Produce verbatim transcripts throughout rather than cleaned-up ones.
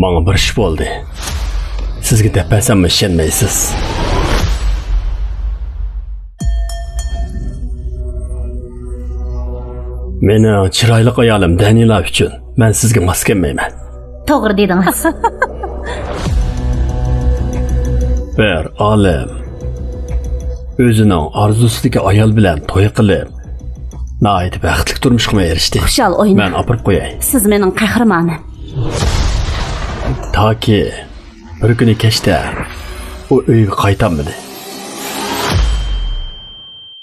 ماڭا بىر ئىش بولدى. سىزگە دەپ بەرسەممۇ ئىشەنمەيسىز. مېنىڭ چىرايلىق ئايالىم دەنىلا ئۈچۈن مەن سىزگە ماس كەلمەيمەن. توغرا دېدىڭىز. بىر ئالىم ئۆزىنىڭ ئارزۇسىدىكى ئايال بىلەن توي قىلىپ، ناھايىتى بەختلىك تۇرمۇشقىمۇ ئېرىشتى. خۇشال ئوينا. مەن ئاپىرىپ قوياي. سىز مېنىڭ قەھرىمانىم. تاكى بىر كۈنى كەچتە ئۇ ئۆيگە قايتالمىدى.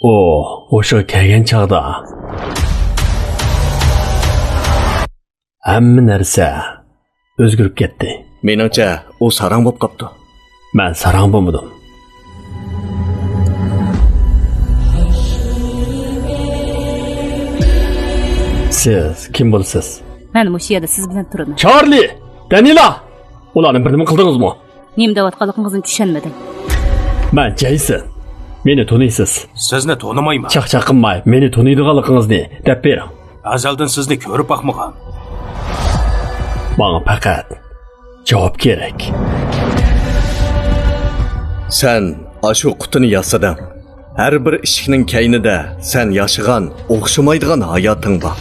ئۇ ھوشىغا كەلگەن چاغدا ھەممە نەرسە ئۆزگىرىپ كەتتى. مېنىڭچە، ئۇ ساراڭ بولۇپ قاپتۇ. مەن ساراڭ بولمىدىم. سىز كىم بولىسىز؟ مەن مۇشۇ يەردە سىز بىلەن تۇرىمەن. چارلى! دانىلا! ئۇلارنى بىر نېمە قىلدىڭىزمۇ؟ نېمە دەۋاتقانلىقىڭىزنى چۈشەنمىدىم. مەن جەيسون. مېنى تونۇيسىز. سىزنى تونۇمايمەن. چاقچاق قىلماي، مېنى تونۇيدىغانلىقىڭىزنى دەپ بېرىڭ. ئەزەلدىن سىزنى كۆرۈپ باقمىغان. ماڭا پەقەت جاۋاب كېرەك. سەن ئاشۇ قۇتىنى ياسىدىڭ. ھەر بىر ئىشىكنىڭ كەينىدە سەن ياشىغان ئوخشىمايدىغان ھاياتىڭ بار.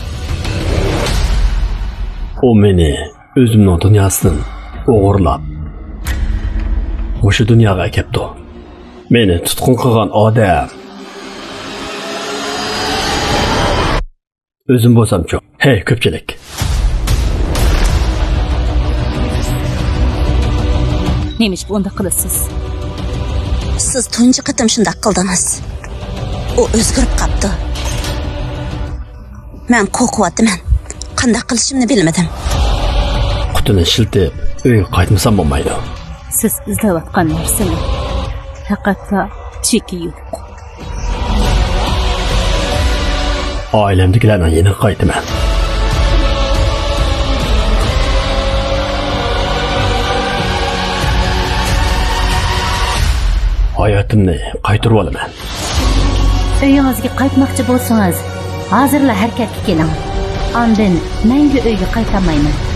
ئۇ مېنى ئۆزۈمنىڭ دۇنياسىدىن ئوغرىلاپ، مۇشۇ دۇنياغا ئەكەپتۇ. مېنى تۇتقۇن قىلغان ئادەم ئۆزۈم بولسامچۇ؟ ھەي، كۆپچىلىك! نېمىشقا ئۇنداق قىلىسىز؟ سىز تۇنجى قېتىم شۇنداق قىلدىڭىز. ئۇ ئۆزگىرىپ قاپتۇ. مەن قورقۇۋاتىمەن. قانداق قىلىشىمنى بىلمىدىم. قۇتىنى ئىشلىتىپ، ئۆيگە قايتمىسام بولمايدۇ. سىز ئىزدەۋاتقان نەرسىنىڭ پەقەتلا چېكى يوق. ئائىلەمدىكىلەرنىڭ يېنىغا قايتىمەن. ھاياتىمنى قايتۇرۇۋالىمەن. ئۆيىڭىزگە قايتماقچى بولسىڭىز، ھازىرلا ھەرىكەتكە كېلىڭ. ئاندىن مەڭگۈ ئۆيگە قايتالمايمەن.